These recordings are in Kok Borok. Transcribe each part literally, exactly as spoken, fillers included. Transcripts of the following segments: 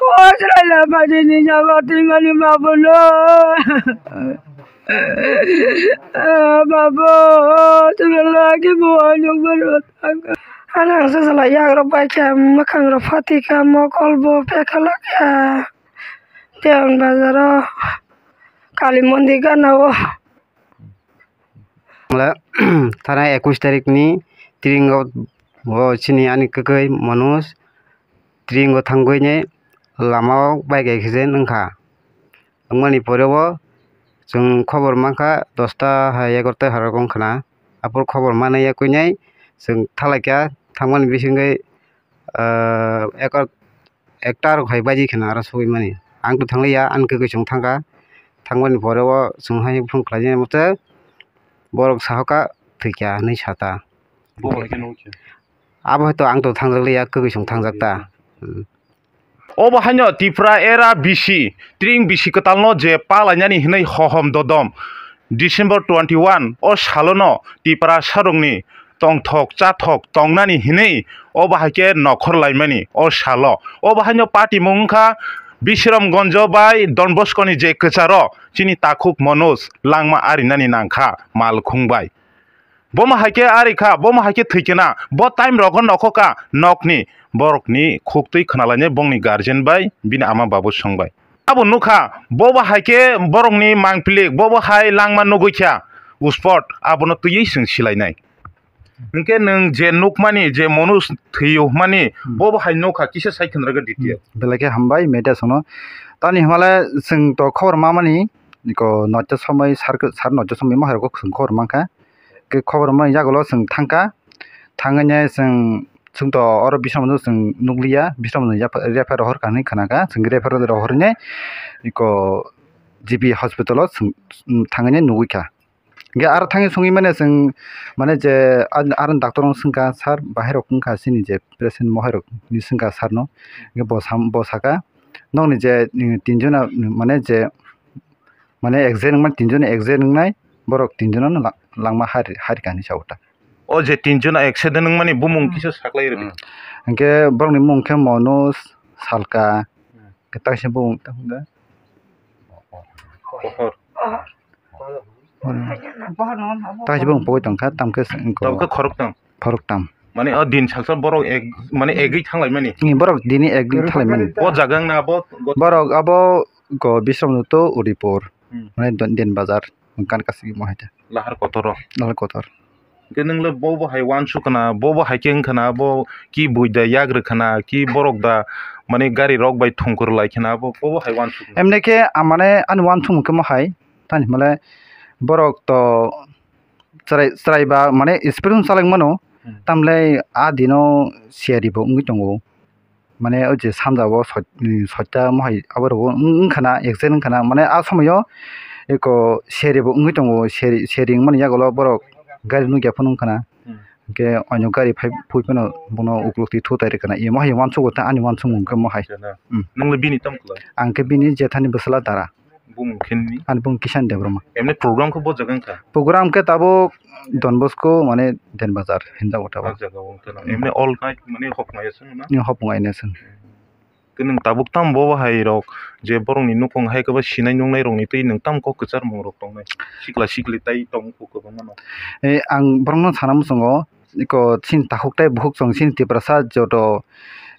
O chwraila bajini jaga twimani babono. Babo, chwraila kibo anuk baro thangkha. Anang sajala yagrok bai kha, mwkhang rok phatikha, mokol bo pekhalakha. Tei ang bazaro Kali mondir gana o. Wngla, thana ekush tarik ni tring o, o chini ani kwkwi Manoj tring o thangwi ni lama o bike accident wngkha. Wngmani pore o chwng khobor mankha dosta hai egarota hai rok wngkha na. Aphuru khobor manwi yakwinai chwng thalaikha, thangmani bisingwi, ah, ekar ekta rok hai baji kheno aro sogwi mani. Ang to thangliya, ani kwkwi chwng thangkha. Thangmani pore o chwng hai phone khlaijani mothe borok sahoka thwikha hinwi sata. Bo hai khe nukhe. Abo hai to ang to thangjak liya, kwkwi chwng thangjak ta. Hmm. Obo haino Tipra era bisi, tring bisi kwtalno je palainani hinwi hohom dodom December twenty one o salono Tipra sarokni tongthok chathok tongnani hinwi obo hai khe nokhor laimani o salo. Obo haino patimung wngkha Bisramganjo bai Don Bosco ni je kwcharo chini takhuk Manoj langma arinani nangkha Malkhung bai. Bomo hai khe ari kha, bomo hai khe thwi khe na, bo time rogo nokho ka nokni borokni khuk twi khna lainai bongni guardian bai bini ama babu song bai. Abo nukha, bobo hai khe borokni mangpili, bobo hai langma nugwi kha, uspot abono twiwi chwng silainai. Hinkhe nwng je nukmani, je Manoj thwiyo hwnmani, Hmm. bobo hai nukha, kisa sai khna rwgwi detail. Belai khe hambai media sono. Tani hwnmale chwng to khobor mamani, iko noito somoi sar, sar noito somoi mohai rokgo chwng khobor mankha. Khe khobor mani yagulo chwng thangkha, thangwi chwng, chwng to oro Bisramganj chwng nukliya, Bisramganj refer rohor kha hinwi khnakha, chwng refer rohorwi iko G B hospital o chwng thangwi nugwi kha. Hwnkhe aro thangwi songwi mano chwng, mane je, ar, aroni doctor no swngkha, "Sir, bahai rok wngkha chini je patient mohai rok?" hinwi swngkha sir no. Hwnkhe bo sam-, bo saka, "Nokni je, mm, tinjona, mm, mane je, mane accident wngmani tinjona accident wngnai, borok tinjona no la-, langma hari, hari kha," hinwi sa o ta. O je tinjona accident wngmani bumung kisa saklai rwdi. Hwnkhe borokni mung khe Manoj, Salka, khe taisa bumung tamo da. Pohor. Taisi bumung pogwi tongkha, tamkhe se wngkha. Tamkhe khoroktham. Khoroktham. Mane o din salsa borok ek, mane egwi thanglaimani. Ni borok dini egwi thanglaimani. O jaga wngna abo got- Borok abo go Bisramganj to Udipur. Hmm. Mane don-, din bazar kan kasi mo haita. Lahar kotor o. Lahar kotor. Hwnkhe nwng le bo bo hai uansuk khna, bo bo hai khe wng khna, bo ki bui da yak rw khna, ki borok da mane gari rok bai thungkur lai khna, bo bo bo hai uansuk khna. Emne khe ang mane ani uansuk mung khe mo hai, tani hwnmale borok to chwrai, chwrai ba mane speed no chalai mano, Hmm. tamle a dino siyari bo wngwi tongo. Mane o je sanja o soi-, soita mohai abo rok wng, wng khana, accident wng khana, mane a somoi o eko seri bo wngwi tongo, seri, seri wngmani yagulo borok gari nukya phano wng khana. Hmm. Hwnkhe oino gari phai, phai phano bono ukuluk twi thu tai rwkha na, imo hai uansukgo ta ani uansukmung khe mohai. Acha na. Hmm. Nwng le bini tamo kwlai? Ang khe bini jethani bwsla dara. Bumung khe nini? Ani bumung Kisan Debbarma. Emni program khe bo jaga wngkha? Program khe tabuk Don Bosco mane Denbazar hinjago tabuk. Ah jaga o wngkha na. Hmm. Emni all night mane hok maya se wngna? Ni hok maya se wng. Khe nwng tabuk tamo bo hai rok je borokni nukhung hai khe bo sinai nuknai rokni twi nwng tamo kok kwchar mung rok tongnai? Sikla sikli tai tong kho kwbangma no. Eh, ang borokno sana muchungo, eko chini takhuk tai bukhuk chwng chini Tiprasa joto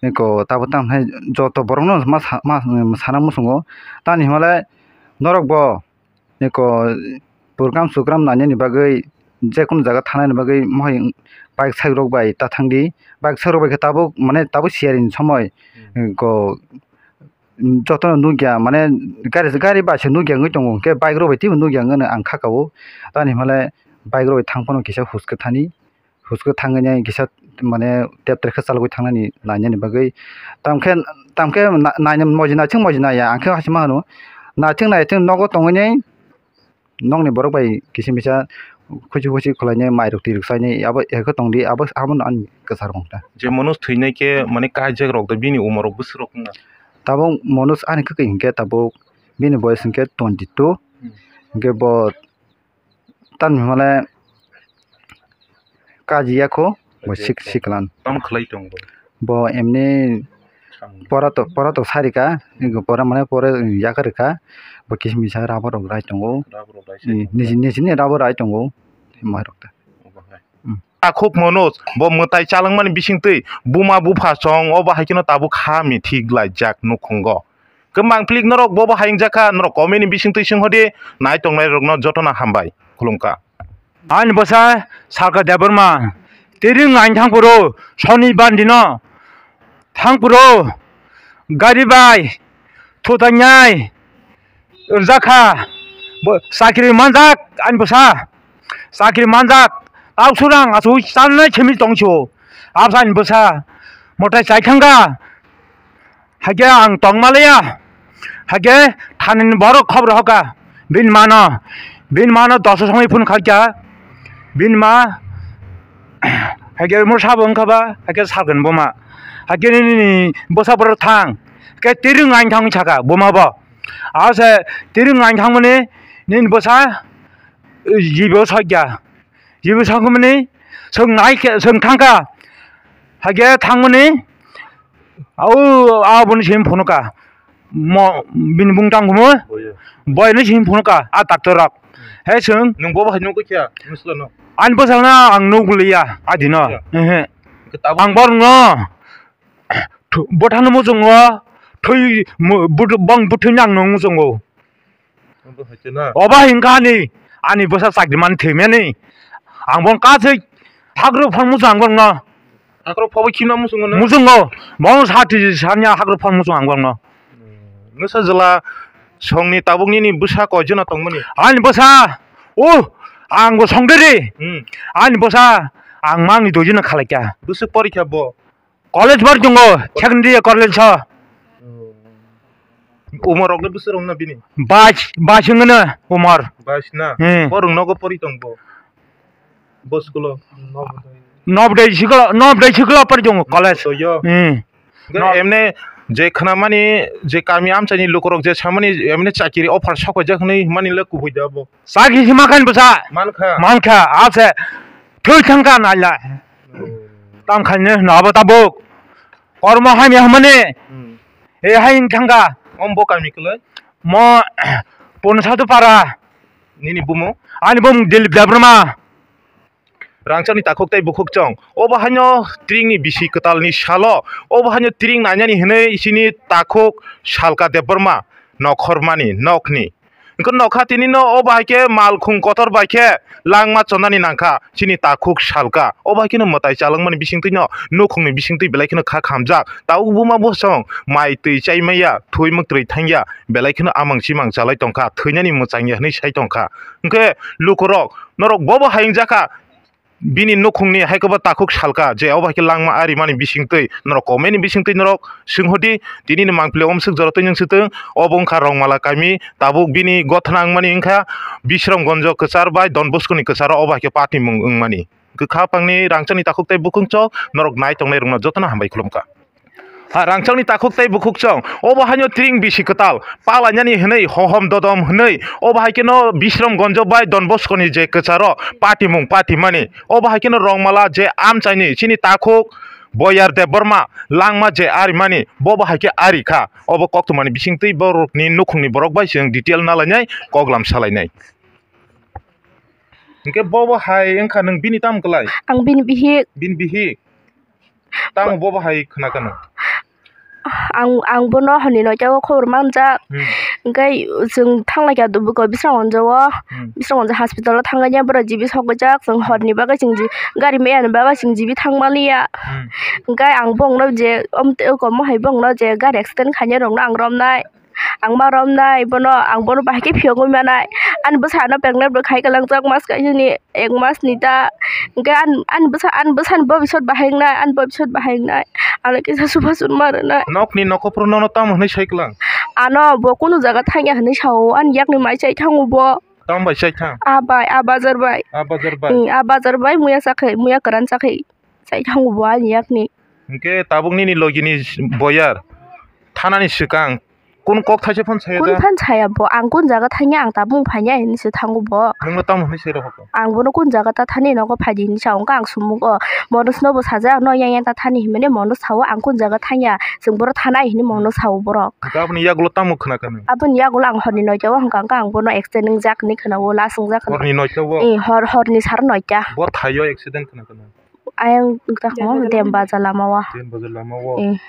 eko tabuk tamo hai joto borokno ma sa-, ma sana muchungo. Tamni hwnmale norok bo eko program sogram nainani bagwi jekunu jaga thangnani bagwi mohai bike sairok bai ta thangdi. Bike sairok bai khe tabuk mane tabuk siyarini somoi Hmm. eko jotono nukya mane gari, gari bai se nukya wngwi tongo, hwnkhe bike rok bai teibo nukya wngwi ang kha kao. Tamni hwnmale bike rok bai thang phano kisa huske thani. Huske thangwi nai kisa mane tep tep khe chalogwi thangnani nainani bagwi. Tamkhe, tamkhe na-, naina moji naithok moji naiya, ang khe hasima hwno. Naithok naithok nogo tongwi nai nokni borok bai kisa misa khuchi khuchi khwlainai, mairok twirok chainai, abo ekho tongdi, abo, abono ani kwchar mung ta. Je Manoj thwinai khe mane kaijak rok da bini umor rok bwswk rok wngna? Tabuk Manoj ani kwkwi hinkhe tabuk bini boyes hinkhe twenty two. Hmm. Hinkhe bo Tamni hwnmale kaji ya kho, bo sik-, siklan. Tamo khlai tongo? Bo emni pora to, pora to sarika, pora mane pora yakarika, bo kisimisa rubber rok rai tongo. Rubber rok rai se tongo. Niji, nijini rubber rai tongo. Mai rok ta. Takhuk Manoj, bo mwtai chalangmani bisingtwi buma bupha chong, obo hai kheno tabuk ha mithi glaijak nukhungo. Kwmang plik norok bobo hayung jakha, norok comment ni bisingtwi swnghodi, nai tongnai rokno jotono hambai khulumkha. Ani bwsa Salka Debbarma, tiri ngain thang phuru, Sonibar dino thang phuru, gari bai thutangnai rwjakha, bo chakri manjak ani bwsa, chakri manjak, tausurang asui chanai simi tongsu, absani bwsa, motai chai thangkha. Hakhe ang tongma liya. Hakhe thanini borok khobor hoka. Bini mano, bini mano doso songwi phone khaikha. Bini ma, hakhe mo sabo wngkha ba, hakhe salkani buma. Hakhe nini bwsa borok thang. Hakhe tiri ngain thangwi saka buma bo. Ase tiri ngain thangmani nini bwsa jibo sokya. Jibo sokmani swng nai khe, swng thangkha. Hakhe thangmani Au, aboni simi phunukha. Mo, bini bung tang kumu? Boyo. Boyno simi phunukha, a doctor rok. He, chwng. Nwng bobo hai nugwi khe, nusla no? Ani bwsakno ang nugwi liya, adino. Kya? Ehe. Khe tabuk ang borokno, thu-, bwthano muchungo, thwi, mu-, bwth-, bong bwthwino ang nwng muchungo. Obo hai khe na? Obo hai wngkha ani, ani bwsa chakri man thwimani. Ang bo kathwi hakrok phang muchung ang bo no. Hakrok phawi khimna muchungo na? Muchungo. Bo sa thwi sanya hakrok phang muchung ang bo no. Hmm. Nwsa jwla songni tabuk nini bwsa koi jona tongmani? Ani bwsa, o, ang bo songdiri. Hmm. Ani bwsa, ang mangni doi jona khalai kha. Bwswk porikha bo? College bar tongo, secondary college o. Umar rok le bwswk rok na bini? Bais, bais wngno umar. Bais na? Hmm. Bo rwng nogo pori tong bo. Bo school o. Nobdai sikla, Nobdai sikla pori tongo college. To yo. Hmm. Ge emne je khna mani je kami amchani lukorok je samani emne chakiri offer sokojak hinui mani le kubui da bo. Chakri si mankha ni bwsa. Mankha. Mankha, ase. Thwi thangkha naila. Hmm. Tam khaine hwno abo tabuk. Kormo hamya hwnmani. Hmm. E hai wng thangkha. Om bo kami kwlai? Mo Ponsadu para. Nini bumung? Ani bumung Dilip Debbarma. Rangchakni takhuk tei bukhuk chwng. Obo haino tringni bisi kwtalni salo. Obo haino tring nainani hwnwi chini takhuk Salka Debbarma nokhormani nokni. Hwnkhe nokha tinino o bahai khe malkhung kotor bai khe langma chonani nangkha chini takhuk Salka. O bahai kheno mwtai chalangmani bisingtwino nukhungni bisingtwi belai kheno kha khamjak. Tabuk buma bosong mai twi chai maya, thwi mwktwi thangya, belai kheno amang chimang chalai tongkha, thwinani mwchangya hwnwi sai tongkha. Hwnkhe lukurok norok bobo hayung jakha, bini nukhungni hai khe bo takhuk Salka je obo hai khe langma arimani bisingtwi norok comment ni bisingtwi norok swnghodi, tinini mangpili omswk jora twi nung swtwng, obo wngkha Rongmala kami, tabuk bini gothana wngmani wngkha Bisramgonjo kwchar bai Don Bosco ni kwcharo obo hai khe patimung wngmani. Kwkha pangni rangchakni takhuk tei bukhuk chwng norok nai tongnai rokno jotono hambai khulumkha. Ha, rangchakni takhuk tei bukhuk chwng. Obo haino tring bisi kwtal. Palainani hwnwi, hohom dodom hwnwi. Obo hai kheno Bisramgonjo bai Don Bosco ni je kwcharo patimung patimani. Obo hai kheno Rongmala je amchaini chini takhuk Boyar Debbarma langma je arimani. Bobo hai khe ari kha. Obo koktwmani bisingtwi borokni nukhungni borok bai chwng detail nalainai, koklam salainai. Hwnkhe bobo hai wngkha nwng bini tamo kwlai? Ang bini bihik. Bini bihik? Tamo bobo hai khna kha nwng? Ang, ang bono hwnwi noito o khobor manjak. Hmm. Hwnkhe chwng thanglaikha Bisramgonjo o. Hmm. Bisramgonjo hospital o thangkhe borok jibi sokjak, chwng horni bagwi chwng ji-, gari meyani bagwi chwng jibi thangmaliya. Hmm. Hwnkhe ang bongno je, omtwi omo hai bongno je gari accident khainai rokno ang romnai. Ang ma romnai bono, ang bono bahai khe phiyogwi manai. Ani bwsa ano pregnant bo khai kwlangjak mas kaisani, ek mas ni ta. Hwnkhe an-, ani bwsa, ani bwsani bobisot bahai wngnai, ani bobisot bahai wngnai. Ano kisa suba sunma rwnai. Nokni nokhopro nono tamo hwnwi sai kwlang? Ano bo kunu jaga thangya hwnwi sao, ani yakni mai chai thango bo. Tamo bai chai thang? A bai, a bazar bai. A bazar bai? Hmm, a bazar bai muya chakhai, muya kwran chakhai. Chai thango bo ani yakni. Hwnkhe tabuk nini logini boyar thanani swkang Kun kok thaisa phone saya Kun da? Phan saya bo, ang kun jaga thangya, ang tabung phanya hinwi se thango bo. Nungno tamo hinwi se rohor ko? Ang bono kun jaga ta thani nogo phaidi hinwi sa, wngkha ang sumugo. Monos no bo sajak, no yang yang ta thani hinmani monos sao, ang kun jaga thangya, chwng boro thanai hinwi monos sao borok. Hwnkhe aboni yagulo tamo khna kha nung? Aboni yagulo ang horni noita o hwnkha, hwnkha ang bono accident wngjak hinwi khna o, last wngjak khna. Horni noita o? Eh, hor, horni sar noita. Bo thaio accident khna kha nung? Ayang wngkha mo Dem Baja lama o. Dem Baja lama o. Eh.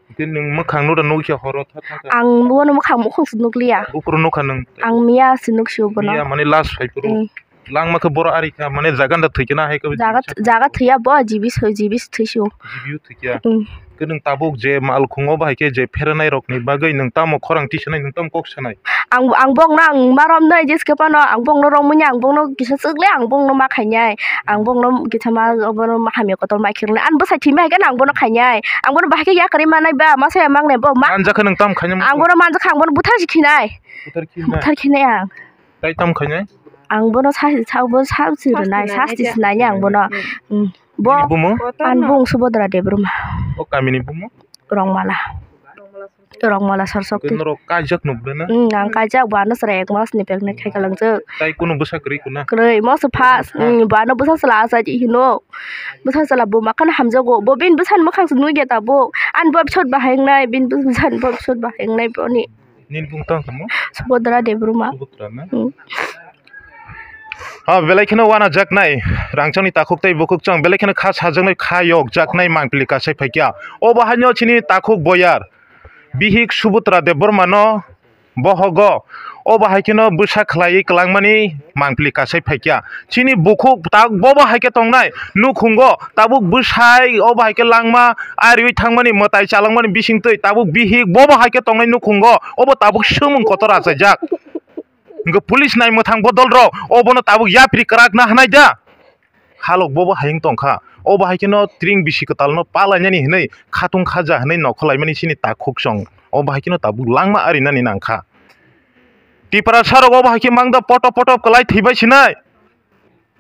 Hwnkhe nwng mwkhang no da nukya horo tha tha kha. Ang bono mwkhang mukhung se nukliya. Buphuru nukha nwng. Ang miya se nuksio bono. Miya mane last phai phuru. Eh. Langma khe boro ari kha mane jaga da thwi khe na hai khe. Jaga, jaga thwiya bo G B soi, G B se thwisio. G B o thwi khe. Eh. Khe nwng tabuk je malkhungo bahai khe je pherenai rokni bagwi nwng tamo khorang tisanai nwng tamo kok sanai? Ang, ang bokno ang ma romnai jeske phano ang bokno romwi ang bokno kisa chwkle ang bokno ma khainai. Ang bokno kisa ma obono ma hamya kotor ma khirnai. Ang bwsai thwima hai khe ang bono khainai. Ang bono bahai khe yakarwi manai ba ma saya mangnai bo ma. Manjakha nwng tam khainai? Ang bono manjakha ang bono buthar si khinai. Buthar khinai? Buthar khinai ang. Tai tam khainai? Ang bono sa, sa, bo sa si rwnai, sasti sinai ang bono. Hmm. Bo, bini bumo? Ang bung Subodra Debbarma. O kamini bumo? Rongmala. Rongmala Sorsokti. Norok kaijak nuk de na? Hmm, ang kaijak, bo ano chwrai ek mas ni pregnant khai kalangjak. Tai kunu bwsa kwrwi kuna? Kwrwi, mo se first. Hmm, bo ano bwsa chwla achaidi hino. Bwsa chwla bo makhano hamjago. Bo bini bwsani mwkhang se nugya tabuk. Ani bo episode bahai wngnai, bini bwsani bo episode bahai wngnai boni. Nini bung tang tamo? Subodra Debbarma. Subodra na? Hmm. Ha, belai kheno wanajaknai, rangchakni takhuk tei bukhuk chwng belai kheno kha sajaknai, kha yokjaknai mangpili kasai phaikya. Obo haino chini takhuk boyar, bihik Subodra Debbarmano bohogo. Obo hai kheno bwsa khlaiwi kwlangmani mangpili kasai phaikya. Chini bukhuk tak bobo hai khe tongnai nukhungo, tabuk bwsai obo hai khe langma ariwi thangmani, mwtai chalangmani bisingtwi tabuk bihik bobo hai khe tongnai nukhungo, obo tabuk swngmung kotor achaijak. Hwnkhe police nai mwthang bodol rok obono tabuk yapri kwrak na hwnai da? Halok bobo hayung tongkha. Obo hai kheno tring bisi kwtal no palainani hinwi khatung khaja hinwi nokho laimani chini takhuk chwng. Obo hai kheno tabuk langma arinani nangkha. Tiprasa rok obo hai khe mangda potop potop kwlai thwibai sinai.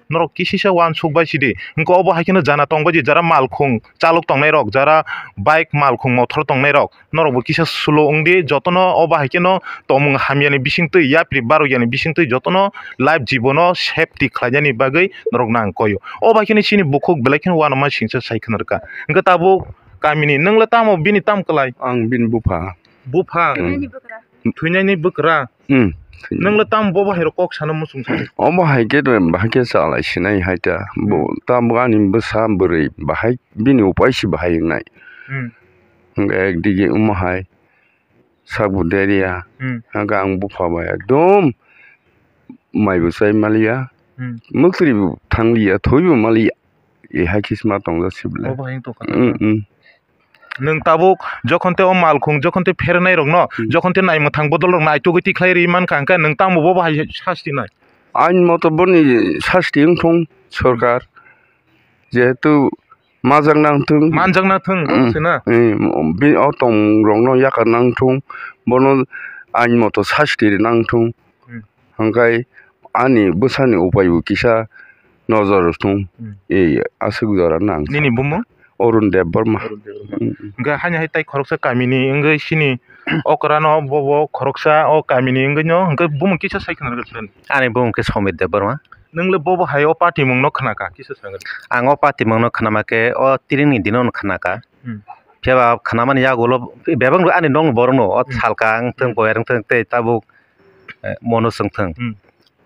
Norok kisisa uansuk bai sidi. Hwnkhe obo hai kheno jana tongbai di, jara malkhung chalok tongnai rok, jara bike malkhung mothor tongnai rok. Norok bo kisa slow wng di, jotono obo hai kheno tongmung hamyani bisingtwi, yapri barokya ni bisingtwi jotono life jibono safety khlainani bagwi norok nang koyo. Obo hai kheno chini bukhuk belai kheno uanama singcha sai khna rwkha. Hwnkhe tabuk kamini, nwng le tamo bini tam kwlai? Ang bini bupha. Bupha? Hmm. Thwinaini bwkra? Hmm. Nwng le tamo bobo hai rok kok sana muchung sa? Obo hai khe bahai khe chalai sinai hai ta. Bo, hmm, tamo ani bwsa bwrwi bahai bini upai si bahai wngnai. Hmm. Hwnkhe ekdigi omo hai. Sakbo deriya. Hmm. Hwnkhe ang bupha bai ekdom maibo chai maliya. Hmm. Mwktwiribo thangliya, thoibo maliya. E hai khe sima tongjak sibole. Obo hai wng tongkha. Hmm, hmm. Nwng tabuk jokhon tei o malkhung, jokhon tei pherenai rokno, hmm, jokhon tei naimwthang bodol rok naitugwi tikhlai ri mankha, hwnkhe nwng tamo bobo hai sasti nai? Ain moto boni sasti wngthung sorkar. Jehetu majak nang thung. Manjak nang thung, hmm, sina? Hmm, bi-, o tong rokno yakar nang thung. Bono ain moto sasti ri nang thung. Hmm. Hwnkhe ani bwsani upai bo kisa nojor thung. Hmm. E aswk jora nang. Nini bumung? Arun Debbarma. Arun Debbarma. Hmm. Hwnkhe haini hai tai khoroksa kamini wngwi sini okra no bo, bo khoroksa o kamini wngwi no hwnkhe bumung kisa sai khna rwgwi. Ani bumung khe Somir Debbarma. Nwng le bobo hai o party mung no khna kha, kisa sa gari. Ang o party mung no khna ma khe o tring ni dino no khna kha. Hmm. Phiya ba khna mani yagulo bebak ani nok ni borok no o, hmm, Salka wng thung, hmm, Boyar wng thung tei tabuk, eh, Mono wng thung. Hmm.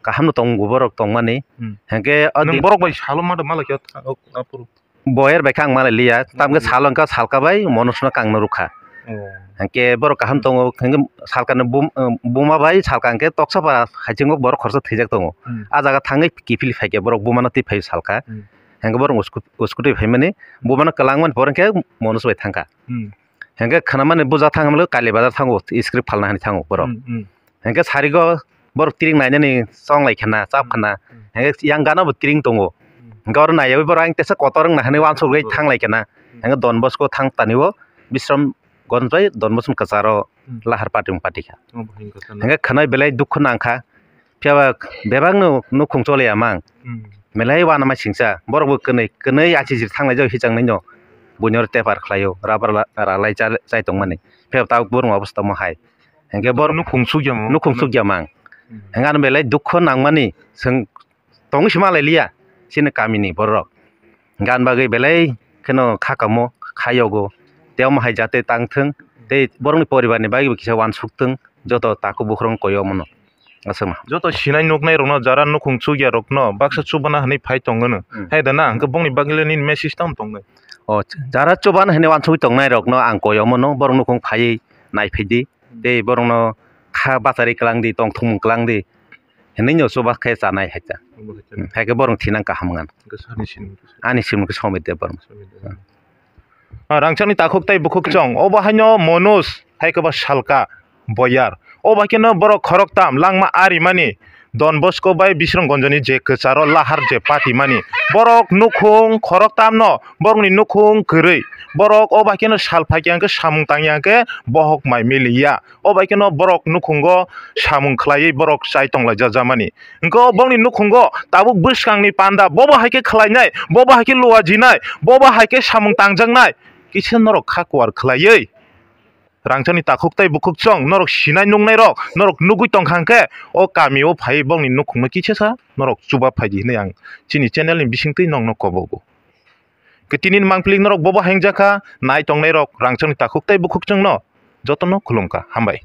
Kaham no tongo borok tong mani. Hmm. Hwnkhe o nwng din borok bai salo ma da ma lai khe o, o, aphuru. Boyer bai khe ang malai liya, tamkhe, hmm, salo wngkha Salka bai Monosno kangno rwkha. Oh. Hwnkhe borok kaham tongo, hwnkhe Salkani bum-, buma bai Salka hwnkhe Toksapara haichungo borok khoroksa thwijak tongo. Hmm. A jaga thangwi kiphilwi phaikhe borok bumano twi phaiwi Salka. Hmm. Hwnkhe borok usku-, uskutwi phaimani bumano kwlangmani pore hwnkhe Monos bai thangkha. Hmm. Hwnkhe khwnamani buja thang hwnwi Kali bazar thango script phalna hwnwi thango borok. Hmm, hmm. Hwnkhe sarigo borok tring nainani chonglai khna, chap khna. Hmm. Hwnkhe yang gana bo tring tongo. Hmm. Hwnkhe oro naiyawi borok ang tesa kotor wngna hwnwi uansukgwi, hmm, thanglai khna. Hmm. Hwnkhe Don Bosco thang tanio Bisram Gonj bai Don Bosco kwcharo, hmm, lahar party wng party kha. Oh, bahai kwcharo. Hwnkhe khwnai belai dukhu nangkha. Phiya ba bebakno nukhung choliya mang. Hmm. Belai uanama singcha. Borok bo kwnwi, kwnwi achijir thanglai jao hichang nai no. Buini oro tepar khlaio, rubber la-, ralai cha-, chai tongmani. Phiya ba tabuk borok obosta omo hai. Hingke bor nukhung sukya mang. Nukhung sukya mang. Hmm. Hingke ano belai dukho nangmani, chwng tongwi se malai liya, chini kamini borok. Gan bagwi belai kheno kha kamo, kha yogo. Tei omo hai jate tang thung, tei borokni poribarni bagwi bo kisa uansuk thung, joto takhuk bukhurok koi omono. Aswkno. Joto sinai nuknai rokno, jara nukhung chukya rokno baksa chubana hwnwi phai tongwno. Hmm. Hai da na, hwnkhe bongni bagwi le nini message tamo tongnai? O, jara chubana hwnwi uansugwi tongnai rokno ang koi omono, borok nukhung phaiwi naiphai di. Hmm. Tei borokno kha bachari kwlang di, tongthokmung kwlang di. Hwnwi no chuba khe chanai hai ta. Obo hai ta. Hmm, hai khe borok thinang kaham wngano. Hwnkhe sani sinimung khe? Ani sinimung khe Somit Debbarma. Somit Debbarma. Ah, rangchakni takhuk tei bukhuk chwng. Obo haino Manoj, hai khe bo Salka, Boyar. Obo hai kheno borok khoroktam langma arimani Don Bosco bai Bisramganjni je kwcharo lahar je patimani. Borok nukhung khoroktamno, borokni nukhung kwrwi. Borok obo hai kheno sal phai khe samung tangya hwnkhe bohok mai miliya. Obo hai kheno borok nukhungo samung khlaiwi borok chai tonglaijak jamani. Hwnkhe o bongni nukhungo tabuk bwskangni panda, bobo hai khe khlainai, bobo hai khe luajinai, bobo hai khe samung tangjaknai, kisa norok kha kuar khlaiwi. Rangchakni takhuk tei bukhuk chwng, norok sinai nuknai rok, norok nugwi tongkha hwnkhe, o kami o phaiwi bongni nukhungno kisa sa norok chuba phaidi hinwi ang chini channel ni bisingtwi nokno kobogo. Khe tini ni mangpili norok bobo hai wngjakha, nai tongnai rok rangchakni takhuk tei bukhuk chwngno jotono khulumkha, hambai.